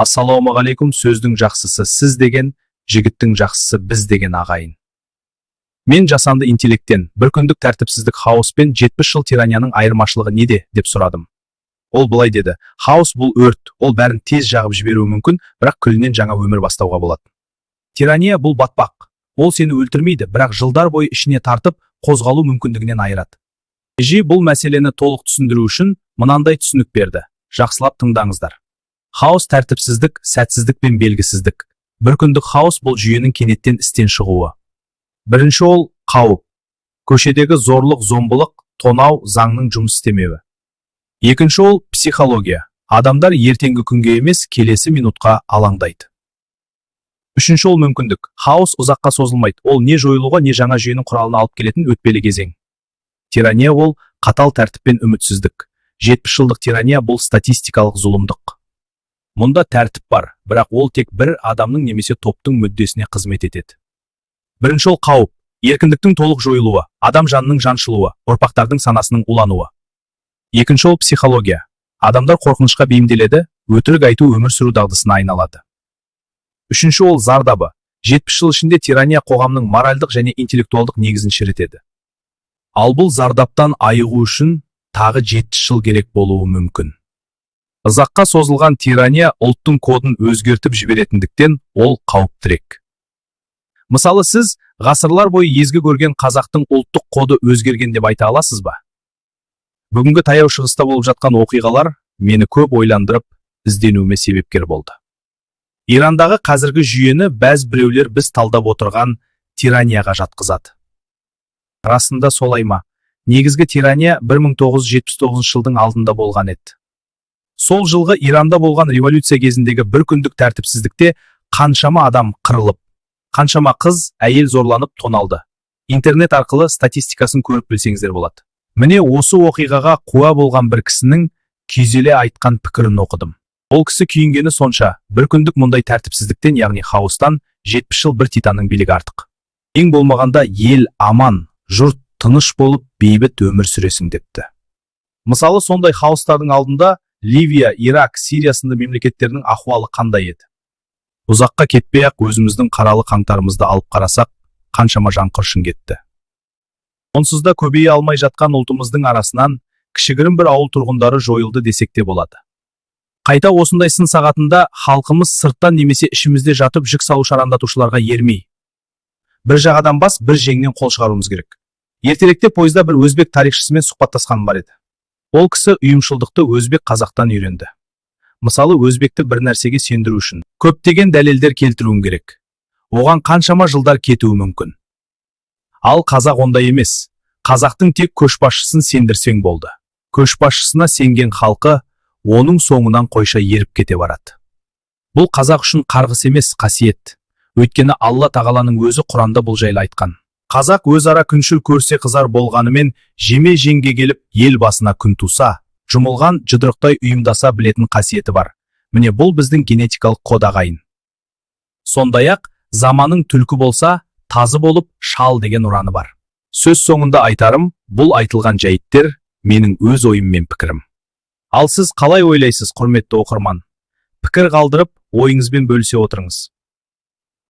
Ассалаумағалейкум! Сөздің жақсысы сіз деген, жігіттің жақсысы біз деген, ағайын. Мен жасанды интеллекттен бір күндік тәртіпсіздік, хаос пен 70 жыл тиранияның айырмашылығы неде деп сұрадым. Ол былай деді: хаос бұл өрт, ол бәрін тез жағып жіберуі мүмкін, бірақ күлінен жаңа өмір бастауға болады. Тирания бұл батпақ, ол сені өлтірмейді, бірақ жылдар бойы ішіне тартып, қозғалу мүмкіндігінен айырады. ШИ бұл мәселені толық түсіндіру үшін мынандай түсінік берді, жақсылап тыңдаңыздар. Хаос тәртіпсіздік, сәтсіздік пен белгісіздік. Бір күндік хаос бұл жүйенің кенеттен істен шығуы. Бірінші ол қауіп: көшедегі зорлық зомбылық, тонау, заңның жұмыс істемеуі. Екінші ол психология: адамдар ертеңгі күнге емес, келесі минутқа алаңдайды. Үшінші ол мүмкіндік: хаос ұзаққа созылмайды, ол не жойылуға, не жаңа жүйенің құралына алып келетін өтпелі кезең. Тирания ол қатал тәртіп пен үмітсіздік. 70 жылдық тирания бұл статистикалық зұлымдық. Мұнда тәртіп бар, бірақ ол тек бір адамның немесе топтың мүддесіне қызмет етеді. Бірінші ол қауіп: еркіндіктің толық жойылуы, адам жанының жаншылуы, ұрпақтардың санасының улануы. Екінші ол психология: адамдар қорқынышқа бейімделеді, өтірік айту өмір сүру дағдысына айналады. Үшінші ол зардабы: 70 жыл ішінде тирания қоғамның моральдық және интеллектуалдық негізін шірітеді. Ал бұл зардаптан айығу үшін тағы 70 жыл керек болуы мүмкін. Ұзаққа созылған тирания ұлттың кодын өзгертіп жіберетіндіктен, ол қауіптірек. Мысалы, сіз ғасырлар бойы езгі көрген қазақтың ұлттық коды өзгерген деп айта аласыз ба? Бүгінгі Таяу Шығыста болып жатқан оқиғалар мені көп ойландырып, ізденуіме себепкер болды. Ирандағы қазіргі жүйені бәз біреулер біз талдап отырған тиранияға жатқызады. Расында солай ма? Негізгі тирания 1979 жылдың алдында болған еді. Сол жылғы Иранда болған революция кезіндегі бір күндік тәртіпсіздікте қаншама адам қырылып, қаншама қыз, әйел зорланып, тоналды. Интернет арқылы статистикасын көріп білсеңіздер болады. Міне, осы оқиғаға куә болған бір кісінің күйзеле айтқан пікірін оқыдым. Ол кісі күйінгені сонша: бір күндік мұндай тәртіпсіздіктен, яғни хаостан, 70 жыл бір титанның билігі артық. Ең болмағанда ел аман, жұрт тыныш болып, бейбіт өмір сүресің депті. Мысалы, сондай хаостардың алдында Ливия, Ирак, Сирия сынды мемлекеттердің ахуалы қандай еді? Ұзаққа кетпей ақ өзіміздің қаралы қаңтарымызды алып қарасақ, қаншама жан қыршын кетті. Онсыз да көбейе алмай жатқан ұлтымыздың арасынан кішігірім бір ауыл тұрғындары жойылды десек те болады. Қайта осындай сын сағатында халқымыз сырттан немесе ішімізде жатып жік салушы арандатушыларға ермей, бір жағадан бас, бір жеңнен қол шығаруымыз керек. Ертеректе пойызда бір өзбек тарихшысымен сұхбаттасқаным бар еді. Ол кісі ұйымшылдықты өзбек қазақтан үйренді. Мысалы, өзбекті бір нәрсеге сендіру үшін көптеген дәлелдер келтіруім керек, оған қаншама жылдар кетуі мүмкін. Ал қазақ ондай емес, қазақтың тек көшбасшысын сендірсең болды. Көшбасшысына сенген халқы оның соңынан қойша еріп кете барады. Бұл қазақ үшін қарғыс емес, қасиет. Өйткені Алла тағаланың өзі Құранда бұл жайлы айтқан. Қазақ өзара күншіл, көрсе қызар болғанымен, жеме жемге келіп, ел басына күн туса, жұмылған жұдырықтай ұйымдаса білетін қасиеті бар. Міне, бұл біздің генетикалық код, ағайын. Сондай ақ «Заманың түлкі болса, тазы болып шал» деген ұраны бар. Сөз соңында айтарым, бұл айтылған жайттер менің өз ойым мен пікірім. Ал сіз қалай ойлайсыз, құрметті оқырман? Пікір қалдырып, ойыңызбен бөлісе отырыңыз.